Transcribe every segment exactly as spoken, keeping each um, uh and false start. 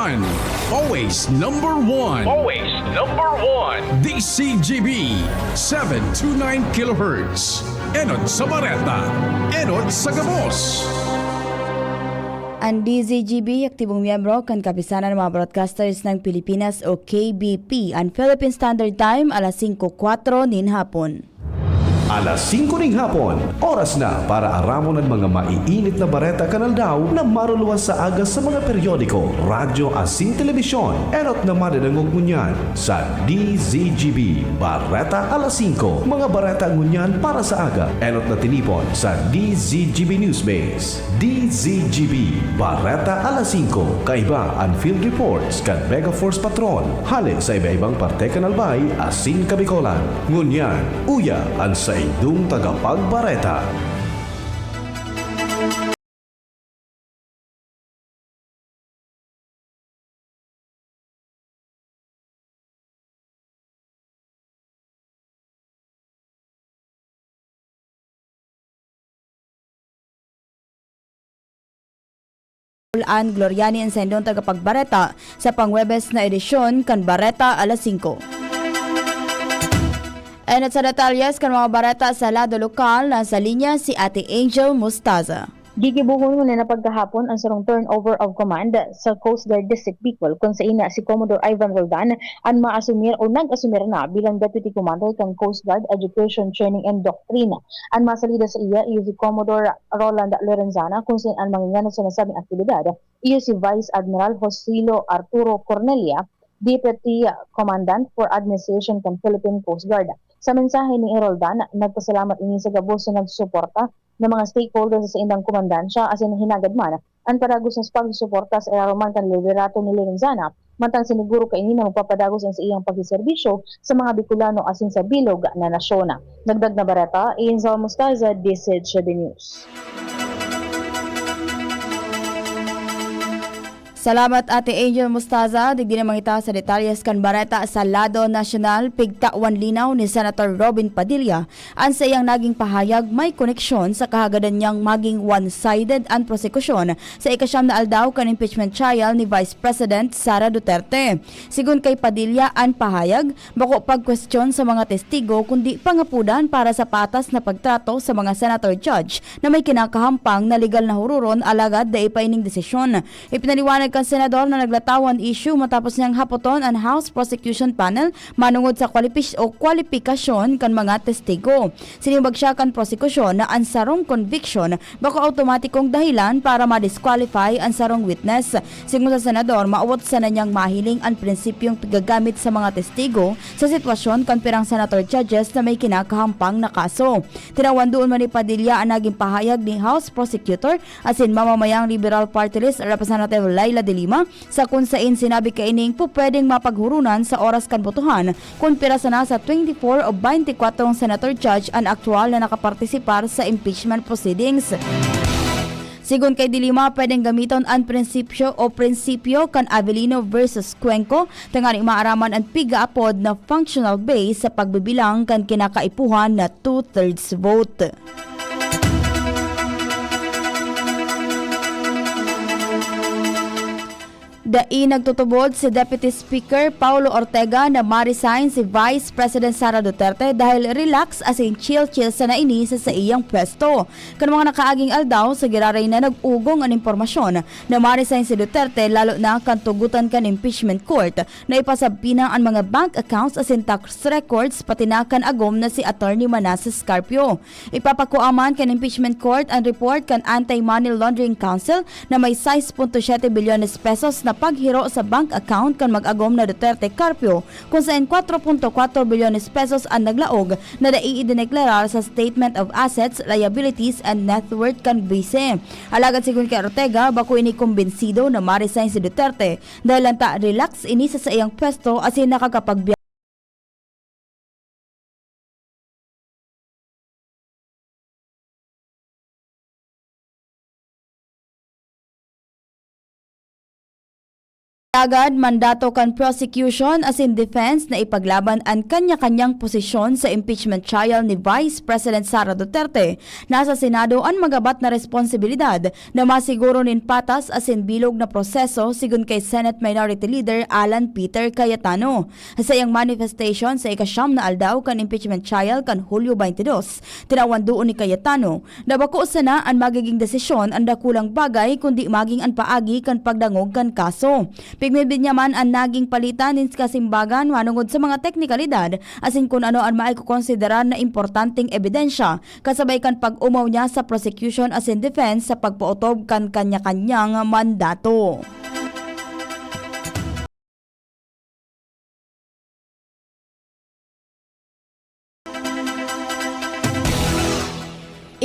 Always number one. Always number one. D C G B, seven two nine kilohertz. Enot sa Bareta. Enot sa Gabos. An D Z G B, aktibong miyembro kan Kapisanan ng mga Broadcasters ng Pilipinas o K B P. An Philippine Standard Time, alas singko kwatro nin hapon. Alas singko ning hapon, oras na para aramon an mga maiinit na bareta kan aldaw na maruluwas sa aga sa mga periodiko, radyo asin telebisyon. Enot na madadangog ngunyan sa D Z G B Bareta Alas Singko. Mga bareta ngunyan para sa aga, enot na tinipon sa D Z G B Newsbase. D Z G B, Bareta Alas Singko, kaiba an field reports kan Mega Force Patrol, hale sa iba-ibang parte kan Albay asin Kabicolan. Ngunyan, uya an saindong tagapagbareta. An Gloriani an saindong tagapagbareta sa Pangwebes na edisyon kan Bareta Alas Singko. Enot sa detalyes kan mga bareta sa lado lokal, nasa linya si Ate Angel Mostaza. Gigibohon ngunyan na pagkahapon an sarong turnover of command sa Coast Guard District Bicol, kun sain si Commodore Ivan Roldan an maasumir o nag-asumir na bilang Deputy Commander kan Coast Guard Education, Training and Doctrine. An masalida saiya iyo si Commodore Roland Lorenzana, kun sain an manginganod sa nasabing aktibidad iyo si Vice Admiral Josilo Arturo Cornelia, Deputy Commandant for Administration kan Philippine Coast Guard. Sa mensahe ni Roldan, nagpasalamat ini sa gabos na nagsuporta na mga stakeholders sa saindang komandansya asin hinagad man an padagos na pagsusuporta sa irarom man kan liderato ni Lorenzana, mantang siniguro kaini na magpapadagos an saiyang pagseserbisyo sa mga Bicolano asin sa bilog na nasyon. Dagdag na bareta, Angel Mostaza, D Z G B News. Salamat, Ate Angel Mostaza. Digdi naman kita sa detalyes kan bareta sa lado nasyonal. Pigtawan linaw ni Senator Robin Padilla an saiyang naging pahayag may koneksyon sa kahagadan niyang maging one-sided an prosekusyon sa ikasyam na aldaw kan impeachment trial ni Vice President Sara Duterte. Sigon kay Padilla, an pahayag bako pagkwestiyon sa mga testigo, kundi pangapodan para sa patas na pagtrato sa mga senator judge na may kinakahampang na legal na huroron alagad dai pa ining desisyon. Ipinaliwanag kan senador na naglatawan issue matapos niyang hapoton an House Prosecution Panel manongod sa kwalipis-, o kwalipikasyon kan mga testigo. Sinimbag siya kan prosekusyon na an sarong conviction bako awtomatikong dahilan para ma-disqualify an sarong witness. Sigon sa senador, maawot sana niyang mahiling an prinsipyong paggagamit sa mga testigo sa sitwasyon kan pirang senator judges na may kinakahampang na kaso. Tinawan duon man ni Padilla an naging pahayag ni House Prosecutor asin mamamayang Liberal Party List Representative Leila de Lima, sa kun sain sinabi kaining pupwedeng mapaghuronan sa oras kan botohan kun pira sana sa twenty-four o twenty-four senator judge an aktual na nakapartisipar sa impeachment proceedings. Sigon kay de Lima, pwedeng gamiton an prinsipyo o prinsipyo kan Avellino versus Cuenco, tanganing maaraman an pigaapod na functional base sa pagbibilang kan kinakaipuhan na two-thirds vote. Dai nagtutubod si Deputy Speaker Paulo Ortega na ma-resign si Vice President Sara Duterte dahil relax asin chill-chill sana ini sa saiyang pwesto. Kan mga nakaaging aldaw, sa giraray na nag-ugong an impormasyon na ma-resign si Duterte, lalo na kan tugotan kan impeachment court na ipasabpina an mga bank accounts asin tax records, pati na kan agom na si Attorney Manasseh Carpio. Ipapakua man kan impeachment court an report kan Anti-Money Laundering Council na may sais punto siyete bilyones pesos na paghiro sa bank account kan mag-agom na Duterte Carpio, kun saen kwatro punto kwatro bilyones pesos an naglaog na dai idineklarar sa Statement of Assets, Liabilities, and Net Worth kan bise. Alagad sigon kay Ortega, bako ini kumbinsido na ma-resign si Duterte dahil lang ta relax ini sa saiyang pwesto asin nakakapagbiya- Alagad mandato kan prosecution asin defense na ipaglaban an kanya-kanyang posisyon sa impeachment trial ni Vice President Sara Duterte. Nasa Senado an magabat na responsibilidad na masiguro nin patas asin bilog na proseso, sigon kay Senate Minority Leader Alan Peter Cayetano. Sa iyang manifestation sa ikasyam na aldaw kan impeachment trial kan Hulyo twenty-two, tinawan duon ni Cayetano na bako sana an magiging desisyon an dakulang bagay, kundi maging an paagi kan pagdangog kan kaso. Pigmibid niya man an naging palitan nin kasimbagan manongod sa mga teknikalidad asin kun ano an maikokonsiderar na importanteng ebidensya, kasabay kan pag-omaw niya sa prosecution asin defense sa pagpaotob kan kanya-kanyang mandato.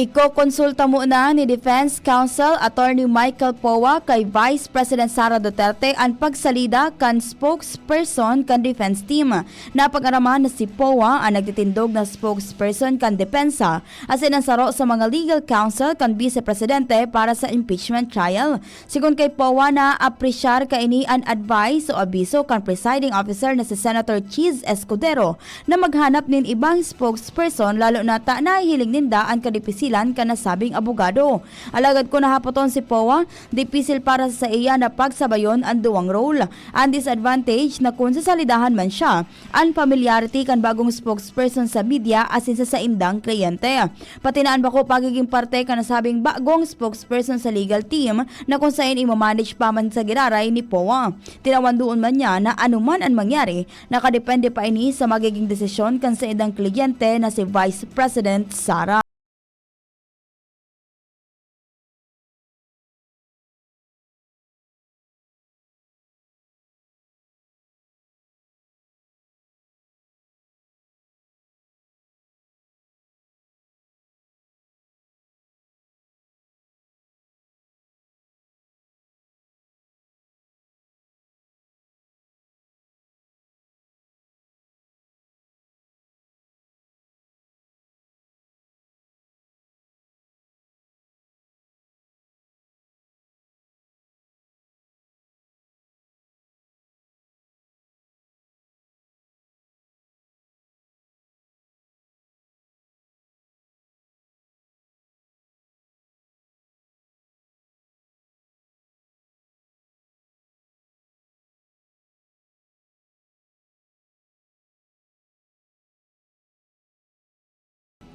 Ikokonsulta muna ni Defense Counsel Attorney Michael Poa kay Vice President Sara Duterte an pagsalida kan spokesperson kan defense team. Napag-araman na si Poa an nagtitindog na spokesperson kan depensa asin an saro sa mga legal counsel kan Vice Presidente para sa impeachment trial. Sigon kay Poa, naapresyar kaini an advice o abiso kan presiding officer na si Senator Chiz Escudero na maghanap nin ibang spokesperson, lalo na ta nahihiling ninda an kadipisilan kan nasabing abogado. Alagad kun hahapoton si Poa, dipisil para sa saiya na pagsabayon an duwang role. An disadvantage na kun sasalidahan man siya, an familiarity kan bagong spokesperson sa media asin sa saindang kliyente, pati na an bako pagiging parte kan nasabing bagong spokesperson sa legal team na kun saen ima-manage pa man sa giraray ni Poa. Tinawan duon man niya na anoman an mangyari, nakadepende pa ini sa magiging desisyon kan saindang kliyente na si Vice President Sara.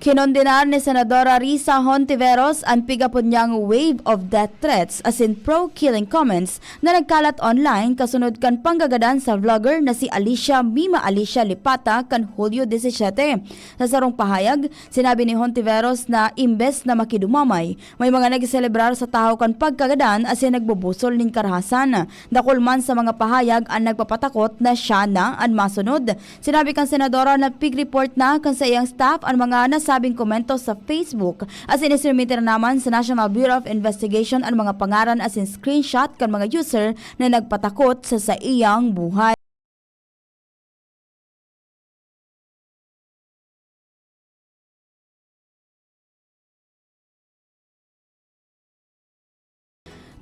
Kinondenar ni Senadora Risa Hontiveros an pig-apod niyang wave of death threats asin pro-killing comments na nagkalat online kasunod kan panggagadan sa vlogger na si Alicia Mima Alicia Lipata kan Hulyo disisete. Sa sarong pahayag, sinabi ni Hontiveros na imbes na makidumamay, may mga nagseselebrar sa tahaw kan pagkagadan asin nagbubusol nin karahasan. Dakul man sa mga pahayag an nagpapatakot na siya na an masunod. Sinabi kan senadora na pig-report na kan saiyang staff an mga nasabing komento sa Facebook, asin isinumite na naman sa National Bureau of Investigation an mga pangaran asin screenshot kan mga user na nagpatakot sa saiyang buhay.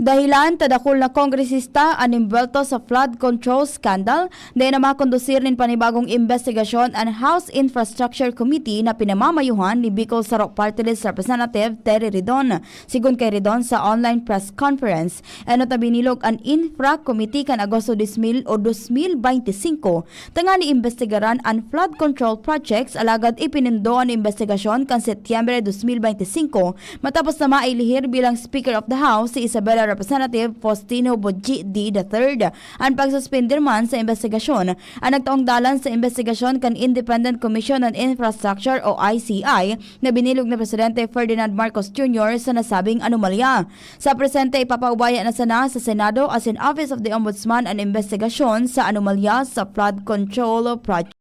Dahilan ta dakul na kongresista an embuwelto sa flood control scandal, dai na makondusir nin panibagong imbestigasyon an House Infrastructure Committee na pinamamayohan ni Bicol Saro Party List Representative Terry Ridon. Sigon kay Ridon sa online press conference, enot na binilog an Infra Committee kan Agosto dos mil o dos mil beinti singko, tangani imbestigaran an flood control projects, alagad ipinindo an imbestigasyon kan Setyembre dos mil beinti singko, matapos na mailihir bilang Speaker of the House si Isabela Representative Faustino Boji D the third. An pagsuspender man sa imbestigasyon an nagtaong dalan sa imbestigasyon kan Independent Commission on Infrastructure o I C I na binilog ni Presidente Ferdinand Marcos Junior sa nasabing anomalya. Sa presente, ipapaubaya na sana sa Senado asin Office of the Ombudsman an imbestigasyon sa anomalya sa flood control project.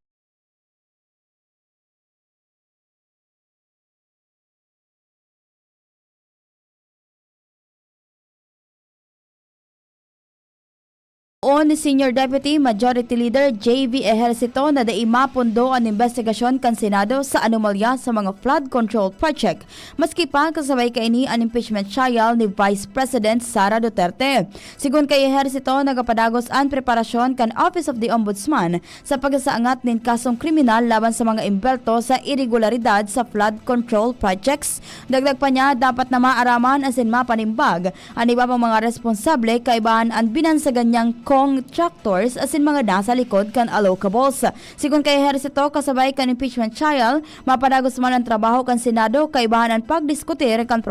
ni Senior Deputy Majority Leader J V Ejercito na dai mapundo an imbestigasyon kan Senado sa anomalya sa mga flood control project, maski pa kasabay kaini an impeachment trial ni Vice President Sara Duterte. Sigon kay Ejercito, nagapadagos an preparasyon kan Office of the Ombudsman sa pagsasangat nin kasong kriminal laban sa mga imbelto sa iregularidad sa flood control projects. Dagdag pa niya, dapat na maaraman asin mapanimbag an iba pang mga responsable kaibahan an binansagan niyang contractors asin mga nasa likod kan allocables. Sigon kay Ejercito, kasabay kan impeachment trial, mapadagos man an trabaho kan Senado kaibahan an pagdiskutir kan pro-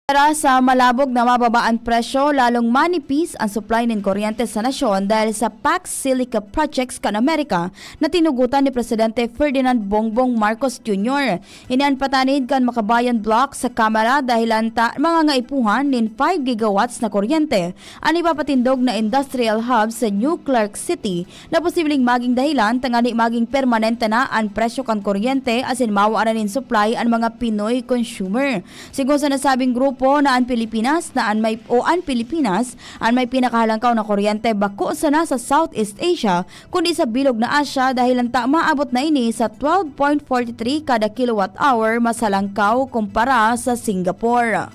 Para sa malabog na mababa an presyo, lalong manipis an supply nin kuryente sa nasyon dahil sa Pax Silica Projects kan Amerika na tinugotan ni Presidente Ferdinand Bongbong Marcos Junior. Ini an patanid kan Makabayan Block sa Kamara dahilan ta mga ngaipuhan nin five gigawatts na kuryente an ipapatindog na industrial hub sa New Clark City na posibleng maging dahilan tangani maging permanente na an presyo kan kuryente asin mawa na nin supply an mga Pinoy consumer. Sigon sa nasabing grupo na an Pilipinas na an may o an Pilipinas an may pinakahalangkaw na kuryente bako sana sa Southeast Asia kundi sa bilog na Asya dahilan ta maabot na ini sa twelve point forty three kada kilowatt hour, mas halangkaw kumpara sa Singapore.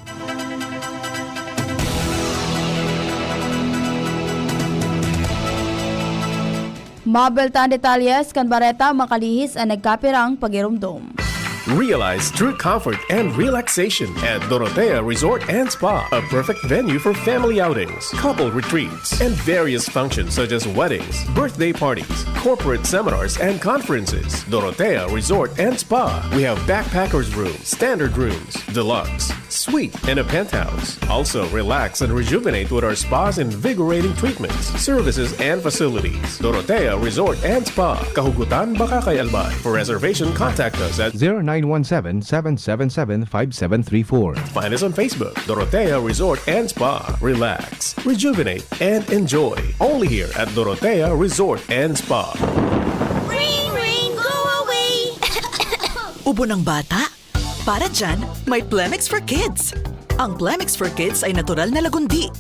Mabelta an detalyes kan bareta makalihis an nagkapirang pagirumdom. Realize true comfort and relaxation at Dorotea Resort and Spa, a perfect venue for family outings, couple retreats, and various functions such as weddings, birthday parties, corporate seminars, and conferences. Dorotea Resort and Spa. We have backpackers room, standard rooms, deluxe, suite, and a penthouse. Also, relax and rejuvenate with our spa's invigorating treatments, services, and facilities. Dorotea Resort and Spa, Kahugutan, Bacacay, Albay. For reservation, contact us at zero nine one seven, seven seven seven, five seven three four. Find us on Facebook, Dorotea Resort and Spa. Relax, rejuvenate, and enjoy. Only here at Dorotea Resort and Spa. Ring, ring, go away! Ubo ng bata? Para dyan, may Plemex for Kids. Ang Plemex for Kids ay natural na lagundi.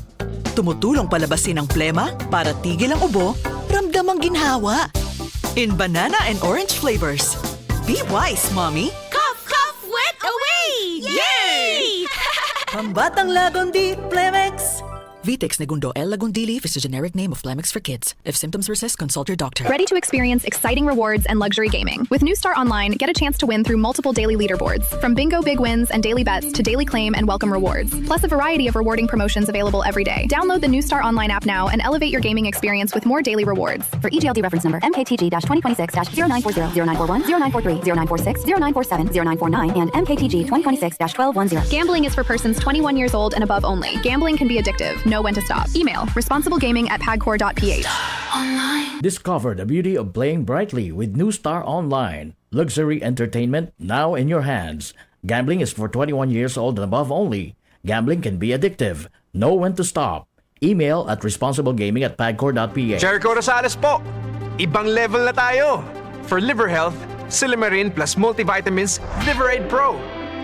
Tumutulong palabasin ang plema para tigil ang ubo, ramdam ang ginhawa. In banana and orange flavors. Be wise, Mommy! Cough, cough, wet away! Yay! Pambatang Lagundi, Plemex! Vitex Negundo L. Lagundili is the generic name of Plemex for Kids. If symptoms persist, consult your doctor. Ready to experience exciting rewards and luxury gaming? With New Star Online, get a chance to win through multiple daily leaderboards, from bingo big wins and daily bets to daily claim and welcome rewards, plus a variety of rewarding promotions available every day. Download the New Star Online app now and elevate your gaming experience with more daily rewards. For E G L D reference number, M K T G dash twenty twenty-six dash zero nine four zero, zero nine four one, zero nine four three, zero nine four six, zero nine four seven, zero nine four nine, and M K T G twenty twenty-six dash twelve one zero. Gambling is for persons twenty-one years old and above only. Gambling can be addictive. Know when to stop. Email, responsiblegaming at pagcor dot P H. Discover the beauty of playing brightly with New Star Online. Luxury entertainment now in your hands. Gambling is for twenty-one years old and above only. Gambling can be addictive. Know when to stop. Email at responsiblegaming at pagcor dot P H. Jericho Rosales po! Ibang level na tayo! For liver health, Silymarin plus multivitamins, Liver Aid Pro.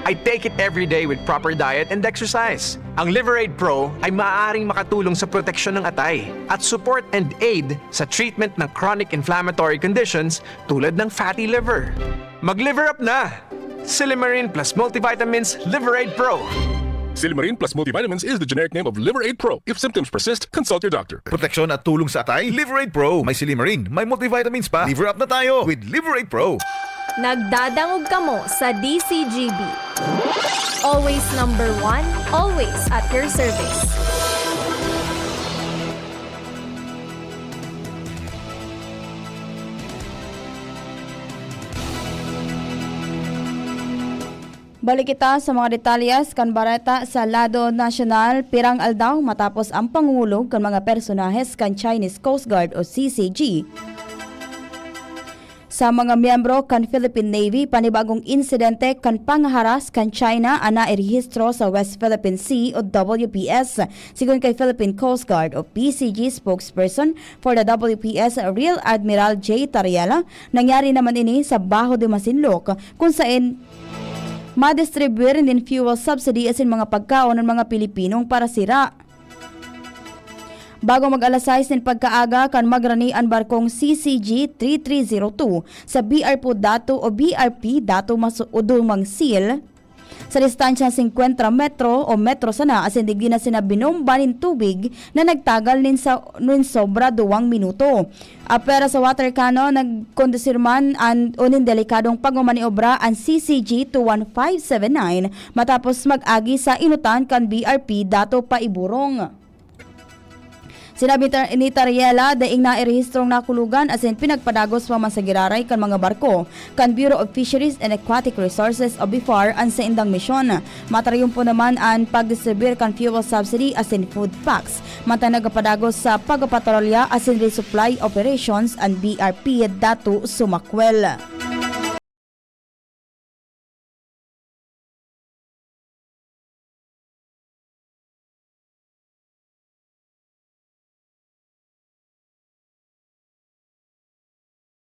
I take it every day with proper diet and exercise. Ang Liver Aid Pro ay maaaring makatulong sa proteksyon ng atay at support and aid sa treatment ng chronic inflammatory conditions tulad ng fatty liver. Mag-liver up na! Silymarin plus multivitamins, Liver Aid Pro. Silymarin plus multivitamins is the generic name of Liver Aid Pro. If symptoms persist, consult your doctor. Proteksyon at tulong sa atay, Liver Aid Pro. May silymarin, may multivitamins pa. Liver up na tayo with Liver Aid Pro. Nagdadangog kamo sa D C G B. Always number one, always at your service. Balik kita sa mga detalyes kan bareta sa lado nasyonal, pirang aldaw matapos ang pangungulog kan mga personahes kan Chinese Coast Guard o C C G. Sa mga miyembro kan Philippine Navy, panibagong insidente kan pangharas kan China an nairehistro sa West Philippine Sea o W P S, sigon kay Philippine Coast Guard o P C G spokesperson for the W P S, Rear Admiral J Tariela. Nangyari naman ini sa Baho de Masinloc, kung saen madistribuir nin fuel subsidy asin mga pagkaon an mga Pilipinong parasira. Bago mag-alas sais nin pagkaaga, kan magrani an barkong C C G three three zero two sa B R P Dato o B R P Dato Maso-, o Dumang Sil, sa distansyang singkwenta metro o metro sana, asin digdi na siya binomba nin tubig na nagtagal nin sa, nin sobra duwang minuto. Apwera sa water cannon, nagkondusir man an, o nin delikadong pagmamaniobra an C C G two one five seven nine matapos mag-agi sa inutan kan B R P Dato Paiburong. Sinabi ni Tar-, ni Tariela, daing nairehistrong nakulogan asin pinagpadagos pa man sa giraray kan mga barko kan Bureau of Fisheries and Aquatic Resources o BFAR an saindang misyon. Matarayumpo naman an pagdistribuir kan fuel subsidy asin food packs, mantang nagapadagos sa pagpapatrolya asin resupply operations an B R P Dato Sumakwel.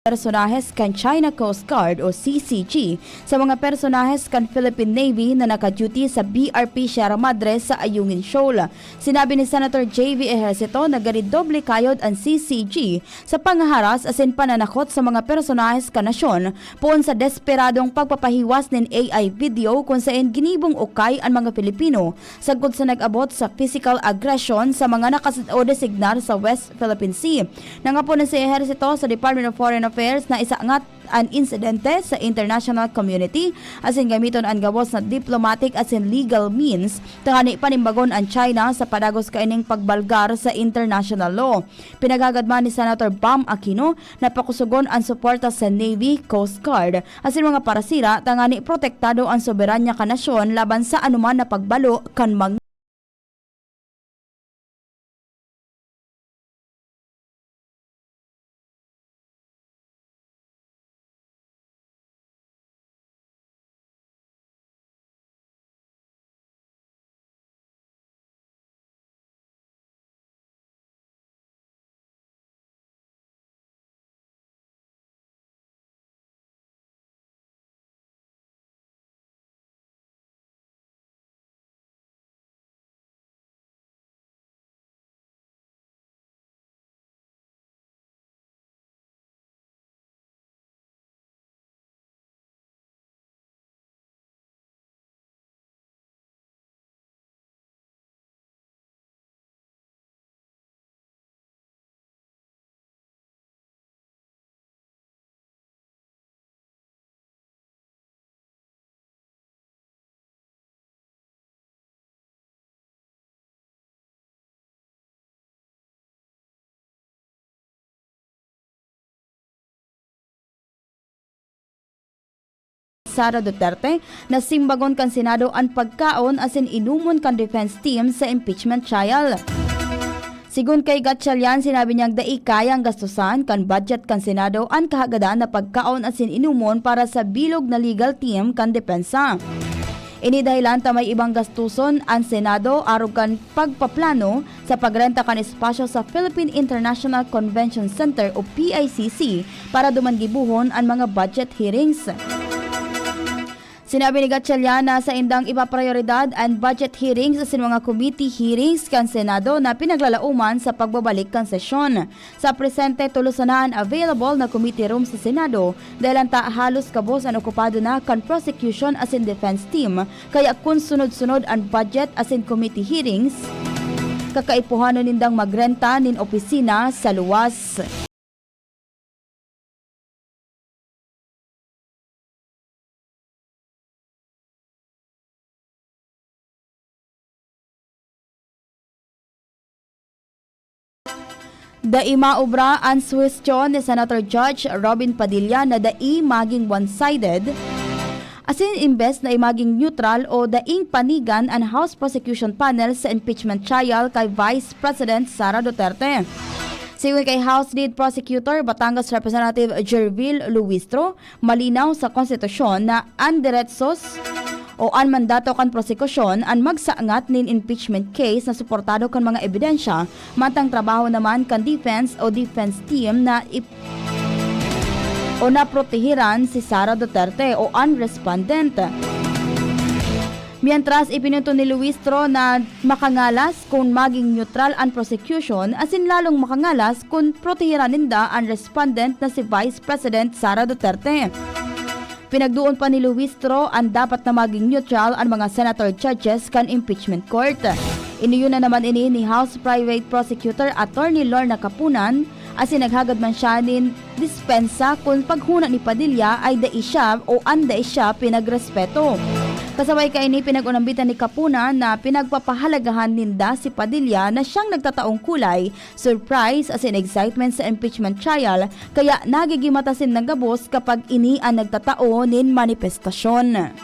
Personahes kan China Coast Guard o C C G sa mga personahes kan Philippine Navy na naka-duty sa B R P Sierra Madre sa Ayungin Shoal. Sinabi ni Senator J V Ejercito na gari doble kayod an C C G sa panghaharas asin pananakot sa mga personahes kan nasyon poon sa desperadong pagpapahiwas nin A I video kun saen ginibong ukay an mga Pilipino sagkod sa nag-abot sa physical aggression sa mga nakas-, o designar sa West Philippine Sea. Nangapod na si Ejercito sa Department of Foreign Affairs na isaangat an insidente sa international community asin gamiton an gabos na diplomatic asin legal means tangani panimbagon an China sa padagos kaining pagbalgar sa international law. Pinaghagad man ni Senator Bam Aquino na pakusogon an suporta sa Navy, Coast Guard, asin mga parasira tangani protektado an soberanya kan nasyon laban sa anoman na pagbalo kan mga Sara Duterte na simbagon kan Senado an pagkaon asin inomon kan defense team sa impeachment trial. Sigon kay Gatchalian, sinabi niyang dai kayang gastusan kan budget kan Senado an kahagadan na pagkaon asin inomon para sa bilog na legal team kan depensa. Ini dahilan ta may ibang gastuson an Senado arog kan pagpaplano sa pagrenta kan espasyo sa Philippine International Convention Center o P I C C para duman gibohon an mga budget hearings. Sinabi ni Gatchalian na saindang ipaprioridad an budget hearings asin mga committee hearings kan Senado na pinaglalaoman sa pagbabalik kan sesyon. Sa presente, tolo sana an available na committee room sa Senado, dahelan ta halos gabos an okupado na kan prosecution asin defense team, kaya kun sunod-sunod an budget asin committee hearings, kakaipuhanon nindang magrenta nin opisina sa luwas. Dai maobra an suhestyon ni Senator Judge Robin Padilla na dai magin one-sided, asin imbes na magin neutral o daing panigan an House Prosecution Panel sa impeachment trial kay Vice President Sara Duterte. Sigon kay House Lead Prosecutor Batangas Representative Jervil Luistro, malinaw sa konstitusyon na an deretsos o an mandato kan prosekusyon an magsangat nin impeachment case na suportado kan mga ebidensya, mantang trabaho naman kan defense o defense team na ip- o naprotehiran si Sara Duterte o an respondent. Mientras, ipinunto ni Luistro na makangalas kun maging neutral an prosecution asin lalong makangalas kun protehiran ninda an respondent na si Vice President Sara Duterte. Pinagdoon pa ni Luistro an dapat na maging neutral an mga senator judges kan impeachment court. Iniyon na naman ini ni House Private Prosecutor Attorney Lorna Kapunan, asin naghagad man siya nin dispensa kun paghona ni Padilla ay dai siya o an dai siya pinagrespeto. Kasabay kaini, pinag-unambitan ni Kapunan na pinagpapahalagahan ninda si Padilla na siyang nagtataong kulay, surprise asin excitement sa impeachment trial, kaya nagigimata sinda gabos kapag ini an nagtatao nin manifestasyon.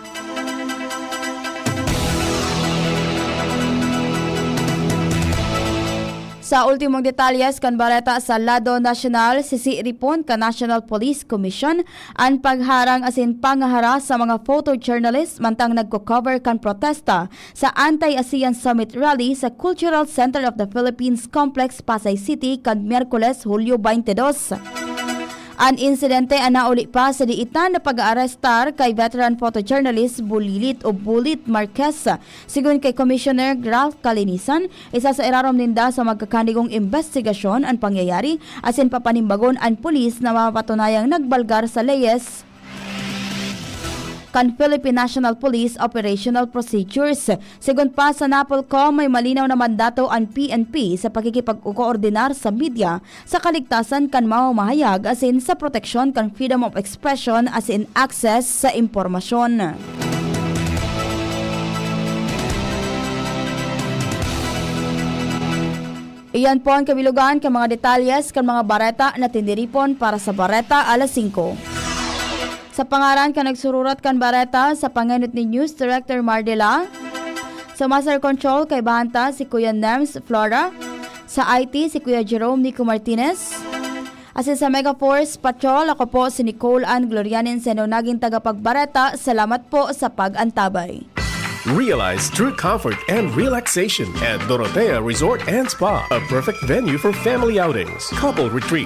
Sa ultimong detalyes kan bareta sa lado nasyonal, sisiripon kan National Police Commission an pagharang asin pangaharas sa mga photojournalist mantang nagko-cover kan protesta sa Anti-ASEAN Summit Rally sa Cultural Center of the Philippines Complex, Pasay City, kan Miyerkules, Hulyo twenty-two. An insidente an nauli pa sa diitan na pag-aarestar kay veteran photojournalist Bulilit o Bulit Marquez. Sigon kay Commissioner Ralph Calinisan, isa sa irarom ninda sa magkakanigong imbestigasyon an pangyayari asin papanimbagon an pulis na mapatunayang nagbalgar sa leyes kan Philippine National Police Operational Procedures. Sigon pa sa NAPOLCOM, may malinaw na mandato an P N P sa pakikipagkoordinar sa media sa kaligtasan kan mamamahayag asin sa proteksyon kan freedom of expression asin access sa impormasyon. Iyan po an kabilugan kan mga detalyes kan mga bareta na tiniripon para sa Bareta Alas Singko. Sa pangaran kan nagsururat kan bareta, sa pangenot ni News Director Mardela, sa Master Control, kaibahan ta si Kuya Nems Flora, sa I T, si Kuya Jerome Nico Martinez, asin sa Mega Force Patrol, ako po si Nicole Ann Glorianin, sa inong naging tagapagbareta. Salamat po sa pag-antabay. Realize true comfort and relaxation at Dorotea Resort and Spa, a perfect venue for family outings, couple retreats,